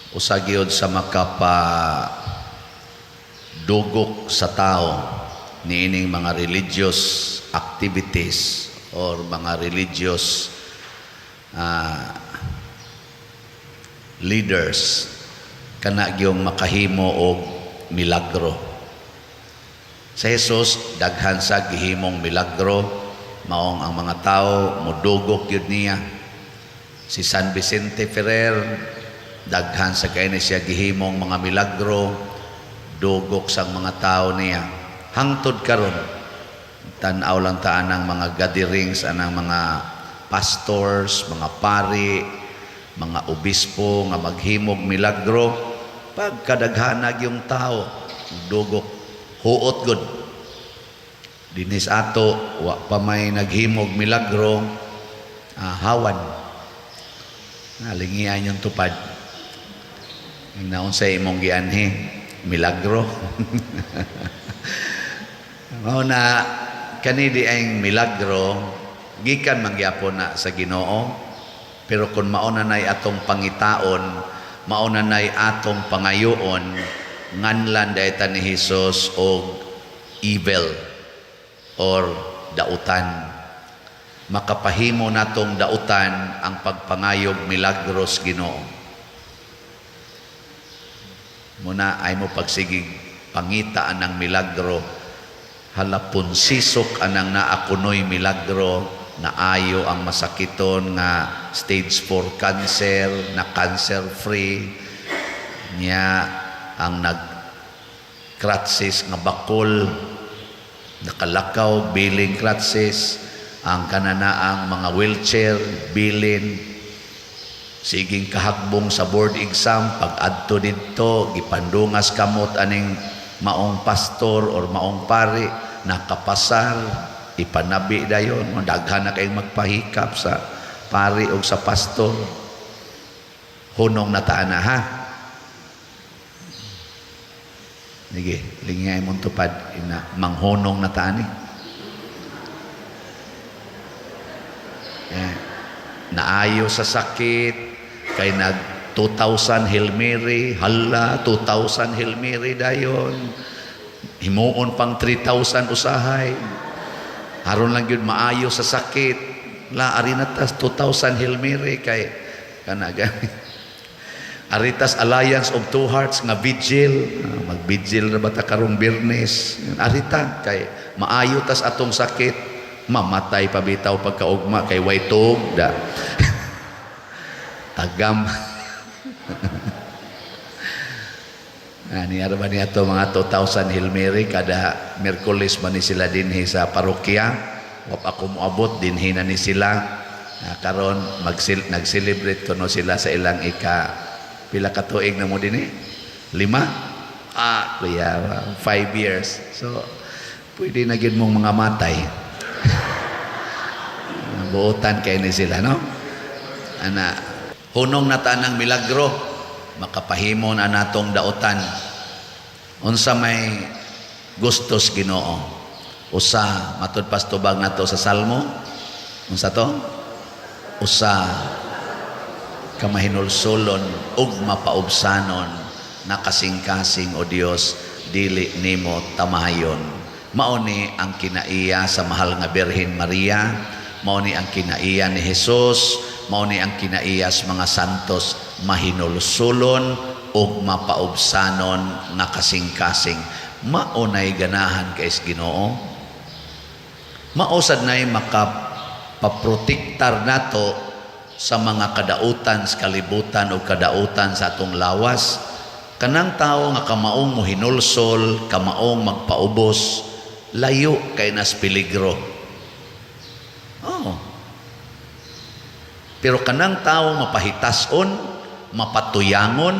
Usa gyud sa makapa dugok sa tao niining mga religious activities or mga religious leaders, kana gyung makahimo og milagro. Sa Jesus, daghan sa gihimong milagro, maong ang mga tao modugok gyud niya. Si San Vicente Ferrer, daghan sa kay ni siya gihimong mga milagro, dugok sang mga tao niya. Hangtod karon, tan-aw lang ta anang mga gatherings anang mga pastors, mga pari, mga obispo nga maghimog milagro, pagkadaghanag yung tao, dugok, huot gud. Dinhi sa ato, wa pa may naghimog milagro, hawan. Nalingian yung tupad. Naon sa imong gianhi, milagro. Mao na kani di ang milagro gikan man gyapon na sa Ginoo, pero kung mao na nay atong pangitaon, mao na nay atong pangayoon, nganlan dayta ni Hesus og evil or dautan. Makapahimo natong dautan ang pagpangayog milagros Ginoo. Muna ay mo pagsigig pangita anang milagro, halapon sisok anang naakunoy milagro, naayo ang masakiton nga stage 4 cancer na cancer free niya, ang nag crutches nga bakol nakalakaw biling crutches, ang kananaang mga wheelchair bilin, siging kahagbong sa board exam, pag adto didto gipandungas kamot aning maong pastor or maong pari, nakapasar, ipanabi dayon. Daghan na kayong magpahikap sa pari o sa pastor. Hunong na taan na, ha. Sige, lingay mong tupad ina, manghunong na taan eh. Eh, naayo sa sakit kay nag 2,000 Hail Mary, hala, 2,000 Hail Mary dayon, himuon pang 3,000 usahay aron lang gyud maayo sa sakit. La ari na tas 2,000 Hail Mary kay kana gani. Aritas Alliance of Two Hearts nga vigil, mag-vigil na ba ta karong Biyernes? Arita kay maayo tas atong sakit, mamatay pa bitaw pagkaugma kay way tuog da. Tagam. Ani ara ba niya to mga 2,000 Hail Mary kada Miyerkules man ni sila dinhi sa parokya. Wa pa ako moabot, dinhi na ni sila. Karon nag-celebrate kuno sila sa ilang ika pila ka tuig na mo dinhi? 5? Kuya, 5 years. So pwede na gyud mong mga matay. Buotan kay ni sila, no? Ana, hunong na tanang milagro, makapahimo na natong dautan. Unsa may gustos Ginoo? Usa, matud pas tubag nato sa Salmo. Unsa to? Usa ka mahinulsulon ug mapaubsanon na kasing-kasing, o Dios, dili nimo tamayon. Mao ni ang kinaiya sa mahal nga Birhen Maria, mao ni ang kinaiya ni Jesus, mao ni ang kinaiya sa mga santos, mahinulsulon ug mapaubsanon nga kasing-kasing. Mao nay ganahan kay Ginoo. Mao sad nay makapaprotektar nato sa mga kadautan sa kalibutan o kadautan sa atong lawas. Kanang tao nga kamaong mohinulsol, kamaong magpaubos, layo kay nas peligro. Oh. Pero kanang tao mapahitason, mapatuyangon,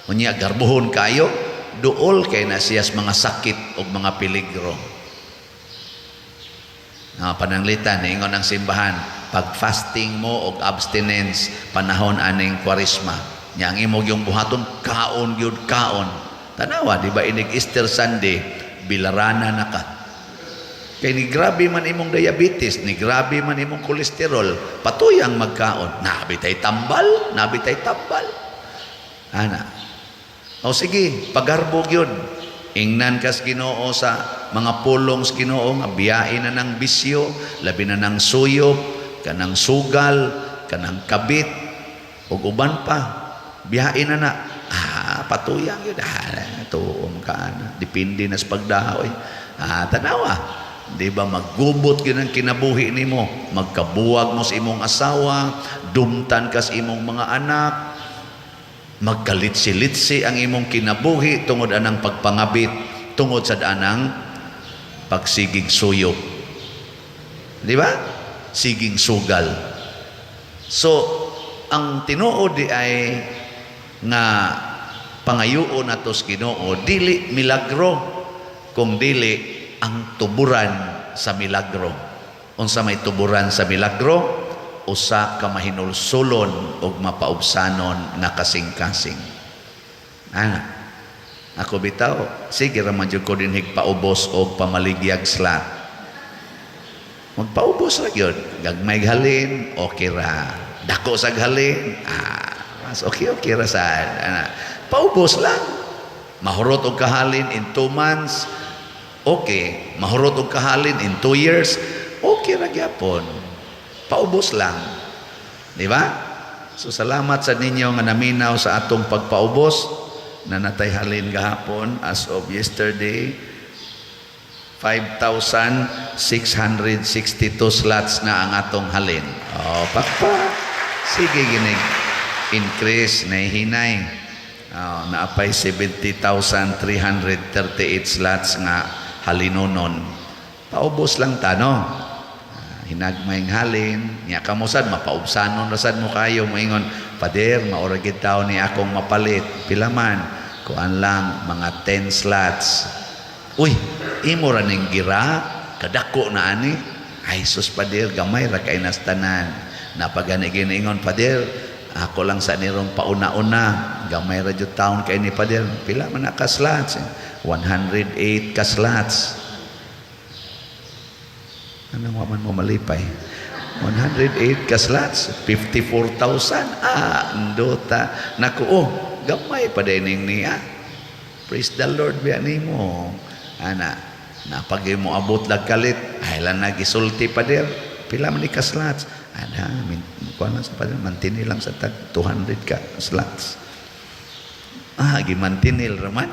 unya garbuhon kayo, duol kay na siya sa mga sakit o mga peligro. Na pananglitan, niingon ang simbahan, pag fasting mo og abstinence panahon aning Kwaresma, nya ang imo yung buhaton kaon gyud kaon. Tanawa, di ba inig Easter Sunday, bilarana na ka. Kay ni grabe man imong diabetes, ni grabe man imong kolesterol, patuyang magkaon. Nabi tay tambal, nabi tay tambal. Ana. O sige, pagarbo gyud. Ingnan kas Ginoo sa mga pulong sa Ginoo nga biyain na ng bisyo, labi na ng suyop, kanang sugal, kanang kabit, ug uban pa. Biyain na na. Ah, patuyang yun. Ah, tuom ka na. Depende na sa pagdaw eh. Ah, tanawa. Di ba maggubot gyud ang kinabuhi nimo, magkabuwag mo sa imong asawa, dumtan ka sa imong mga anak, magkalitsi-litsi ang imong kinabuhi tungod anang pagpangabit, tungod sa anang pagsigig suyop. Di ba? Siging sugal. So, ang tinuod di ay nga pangayuon nato sa Ginoo dili milagro kung dili ang tuburan sa milagro. Unsa may tuburan sa milagro? Usa ka mahinulsulon ug mapaubsanon nga kasing-kasing. Ana. Ako bitaw, sige ra man jud ko dinhig paubos og pamaligyag slot. Magpaubos ra gyud. Gagmay halin, okay ra. Dako sa halin, ah, mas okay okay ra sad. Ana. Paubos lang. Mahurot og kahalin in 2 months, okay. Mahurot og kahalin in 2 years, okay ra gyapon. Paubos lang. Di ba? So salamat sa ninyo nga naminaw sa atong pagpaubos na natay halin gahapon. As of yesterday, 5,662 slots na ang atong halin. Oh, pakpa. Sige ginig increase na hinay. Oh, naapay 70,338 slots nga halinonon. Paubos lang ta, no? Ah, hinagmayng halin nya kamo sad mapaubsanon ra sad mo kayo, moingon, "Pader, maura gid taw ni akong mapalit." "Pila man?" "Kuan lang, mga 10 slots." "Uy, imo ra ning gira, kadako na ani." "Ay sus, pader, gamay ra kay nas tanan." Napagani giniingon, "Pader, ako lang sa nirong pauna-una, gamay ra jud taon kay ni, pader." "Pila man na ka slots?" "108 ka slots." Ano wa man mo malipay? 108 ka slots, 54,000. Ah, ndota. Naku, oh, gamay pa din niya. Praise the Lord biya nimo. Ana, napagay mo abot lag kalit. Ay lang nagisulti, "Pader. Pila man ni ka slots?" "Ana, min, kuan lang sa pader, mantinil lang sa tag 200 ka slots." Ah, gimantinil raman.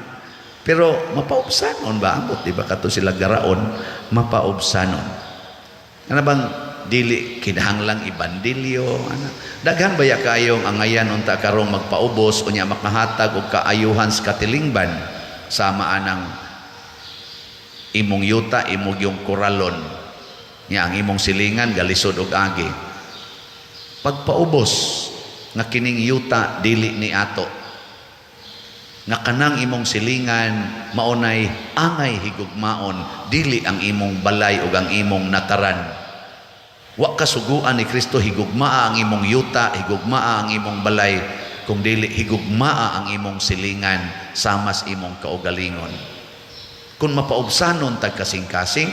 Pero mapaubsanon ba ambot, di ba kato sila garaon, mapaubsanon. Ano bang dili kinahanglang ibandilyo, ana? Daghan baya kayong angayan unta karong magpaubos unya makahatag og kaayuhan sa katilingban sama anang imong yuta, imong yung koralon nya ang imong silingan galisod og agi. Pagpaubos nga kining yuta dili ni ato, nga kanang imong silingan maunay angay higugmaon, dili ang imong balay ug ang imong nataran. Wa kasuguan ni Kristo higugmaa ang imong yuta, higugmaa ang imong balay, kung dili higugmaa ang imong silingan samas imong kaugalingon. Kung mapaubsanon tag kasing-kasing,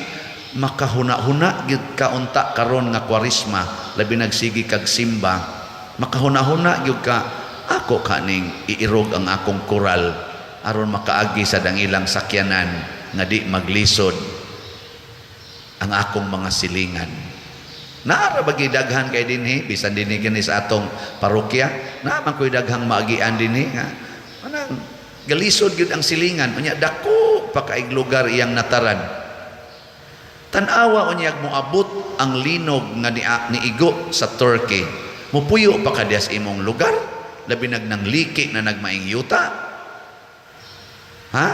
makahuna-huna gyud ka unta karon nga Kwaresma, labi nagsigi kag simba, makahuna-huna gyud ka, ako kaning iirog ang akong koral aron makaagi sa dangilang sakyanan nga di maglisod ang akong mga silingan. Naara bagi daghan kay dinhi, bisan dinhi kini sa atong parokya, naa man ko'y daghang maagian dinhi nga anang galisod gyud ang silingan, unya dako pa kaig lugar iyang nataran. Tan-awa unyag moabot ang linog nga niigo sa Turkey. Mupuyo pa ka diya sa imong lugar, labi nag nang liki na nagmaing yuta. Ha?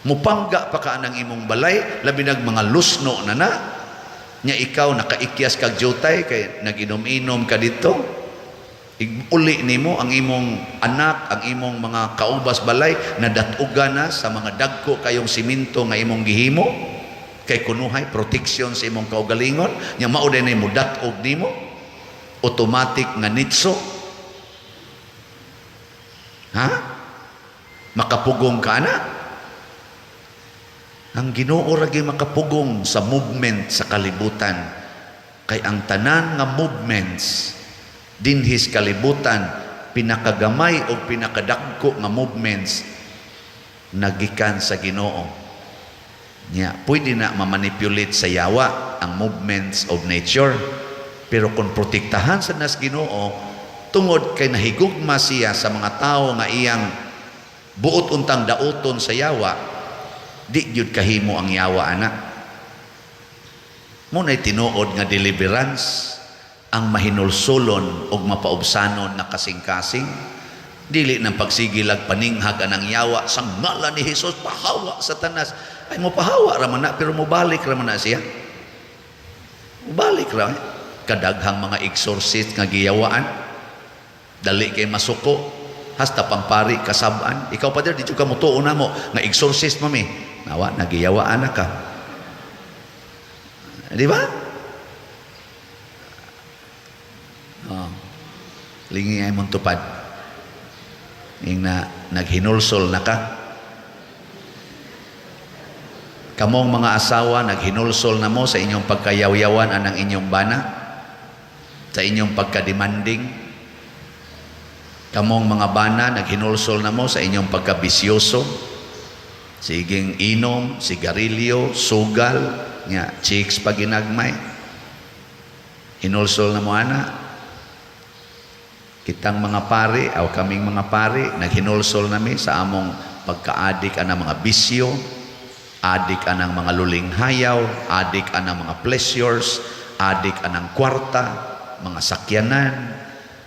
Mupangga pa ka ng imong balay, labi nag mga lusno na na. Nya ikaw nakaikyas kag jutay kay nag-inom-inom ka dito. Uli nimo ang imong anak, ang imong mga kaubas balay nadatugan na sa mga dagko kayong simento nga imong gihimo kay kunuhay protection sa imong kaugalingon. Nya mao din mo dat-og nimo automatic nga nitso. Ha, makapugong ka na. Ang Ginoo ra gyud makapugong sa movement sa kalibutan, kay ang tanan nga movements dinhi sa kalibutan Pinakagamay o pinakadagko nga movements nagikan sa Ginoo. Nya, pwede na ma-manipulate sa yawa ang movements of nature. Pero kung protektahan sa nas Ginoo, tungod kay nahigugma siya sa mga tao nga iyang buot untang dauton sa yawa, di gyud kahimo ang yawa ana. Mao na'y tinuod nga deliverance ang mahinulsulon ug mapaubsanon nga kasing-kasing. Dili nang pagsigilag paninghag anang yawa sa ngalan ni Hesus, pahawa Satanas. Ay, mo pahawa ra man na, pero mobalik ra man na siya. Mobalik ra. Kadaghang mga exorcist nga giyawaan. Dali kay masuko hasta pangpari kasab-an. Ikaw pa, di ka mutuo namo nga exorcist mami. Nawa nagiyawaan na ka. Di ba? Oh. Lingi ay mong tupad. Ing na naghinulsol na ka. Kamong mga asawa, naghinulsol na mo sa inyong pagkayawyawan anang inyong bana, sa inyong pagkademanding. Kamong mga bana, naghinulsol na mo sa inyong pagkabisyoso. Siging inom, sigarilyo, sugal, nga chicks pa ginagmay. Hinulsol na mo ana. Kitang mga pari, aw kaming mga pari, naghinulsol nami sa among pagkaadik anang mga bisyo, adik anang mga lulinghayaw, adik anang mga pleasures, adik anang kwarta, mga sakyanan,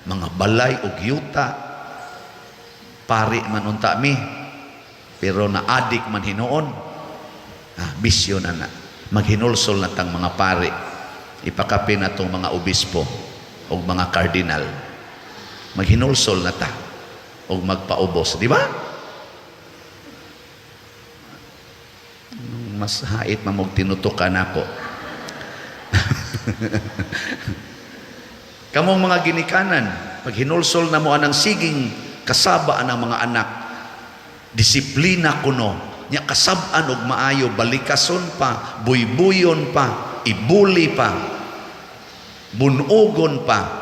mga balay ug yuta. Pari man unta mi, pero naadik man hinuon. Ah, bisyo na na. Maghinulsol na tang mga pari. Ipakapin na tong mga obispo o mga kardinal. Maghinulsol na ta o magpaubos, di ba? Mas hait mamog tinutukan ako. Kamong mga ginikanan, pag hinulsol na mo anang siging kasaba anang mga anak, disiplina kuno, nya kasab-an og maayo, balikason pa, buybuyon pa, ibuli pa, bunugon pa,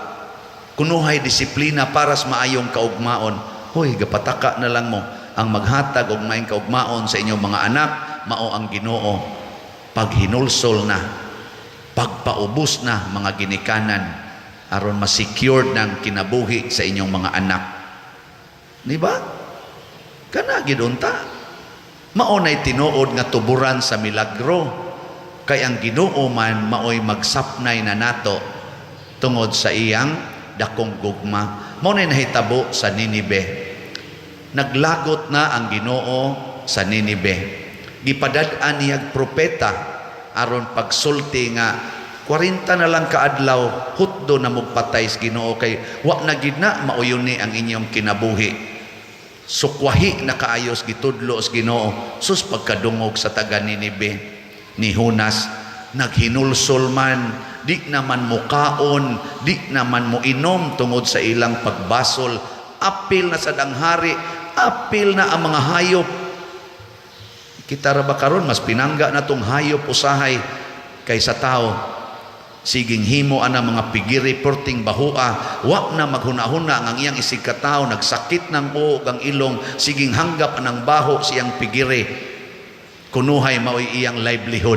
kunuhay disiplina para sa maayong kaugmaon. Hoy, gapataka na lang mo ang maghatag og maayong kaugmaon sa inyong mga anak, mao ang Ginoo. Pag hinulsol na, pagpaubos na mga ginikanan, aron ma-secured ng kinabuhi sa inyong mga anak. Di ba? Kana gid unta. Mao nay tinuod nga tuburan sa milagro. Kay ang Ginoo man maoy magsapnay na nato tungod sa iyang dakong gugma. Mao nay nahitabo sa Ninibe. Naglagot na ang Ginoo sa Ninibe. Gipadad-an niyag propeta aron pagsulti nga 40 na lang kaadlaw hutdo na mugpatay sa Ginoo kay wa na gid na mauyon ni ang inyong kinabuhi. Sukwahi na kaayos gitudlo sa Ginoo. Sus, pagkadungog sa taga Ninibe ni Jonas, naghinulsol man, di naman mukaon, di naman mo inom tungod sa ilang pagbasol. Apil na sa danghari, apil na ang mga hayop. Kita ra ba karon mas pinangga na tong hayop usahay kaysa tao. Siging himo ana mga pigiri perting bahua, wa na maghuna-huna ang iyang isig katao, nagsakit ng uog ang ilong, siging hanggap anang baho siyang pigiri. Kunuhay maoy iyang livelihood.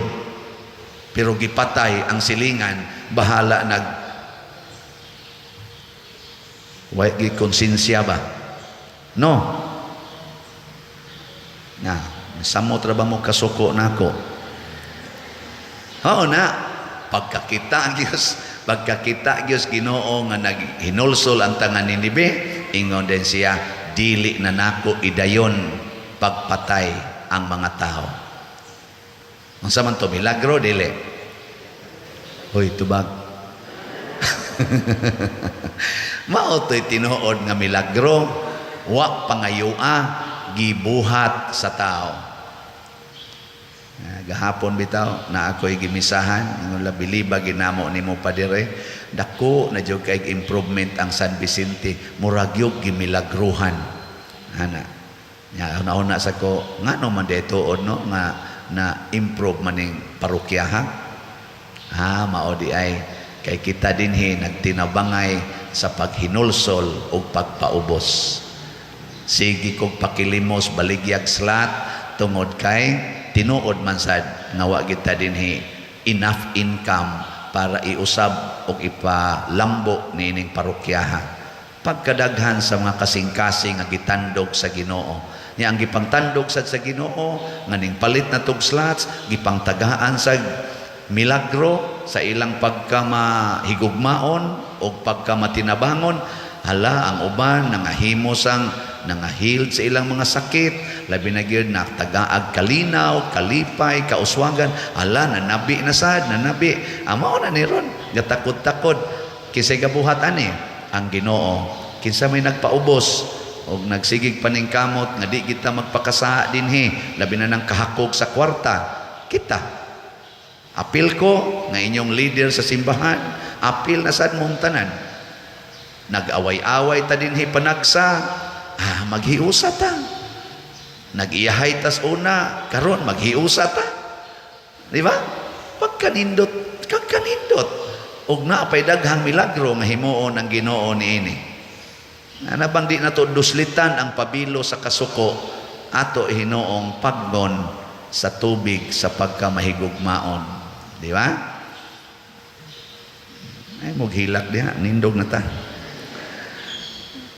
Pero gipatay ang silingan, bahala nag way gi konsensya ba? No. Na, samot ra ba mo kasuko nako? Oo na. Pagkakita Diyos, pagkakita Diyos Ginoo nga naghinulsol ang taga Ninibe, ingon din siya, dili na nako idayon pagpatay ang mga tao. Unsa man to, milagro dili? Hoy, tubag. Mao to'y tinuod nga milagro, wa pangayoa gibuhat sa tao. Gahapon bitaw na ako'y gimisahan, ingon labi ginamo nimo padire, dako na jud kay improvement ang San Vicente, murag gyud gimilagruhan ana. Nya una-una sa ko ngano man di tuod no nga na improve maning parokya ha? Ha, mao di ay kay kita dinhi nagtinabangay sa paghinulsol ug pagpaubos. Sige kog pakilimos, baligyag slot, tungod kay tinuod man sad nga wa kita dinhi enough income para iusab og ipalambo niining parokyaha. Pagkadaghan sa mga kasing-kasing nga gitandog sa Ginoo. Nya ang gipangtandog sad sa Ginoo nga ning palit na tog slots, gipangtagaan sa milagro sa ilang pagkamahigugmaon o pagkamatinabangon. Hala, ang uban nangahimo sang nangahiled sa ilang mga sakit, labi na gyud natagaag kalinaw, kalipay, kauswagan. Hala, nanabi na sad, nanabi. Mao na ni ron gatakod-takod. Kinsay gabuhat ani? Ang Ginoo. Kinsa may nagpaubos og nagsigig paningkamot nga di kita magpakasaha dinhi, labi na ng kahakog sa kwarta? Kita. Apil ko nga inyong leader sa simbahan, apil na sad mong tanan. Nag-away-away ta dinhi panagsa, maghiusa ta. Nag-iyahay tas una, karon maghiusa ta. Di ba? Pagkanindot, kagkanindot. Ug naa pay daghang milagro nga himuon ang Ginoo niini. Ana bang di nato duslitan ang pabilo sa kasuko, ato hinoong paggon sa tubig sa pagkamahigugmaon. Di ba? Ay, mughilak diha, nindog na ta.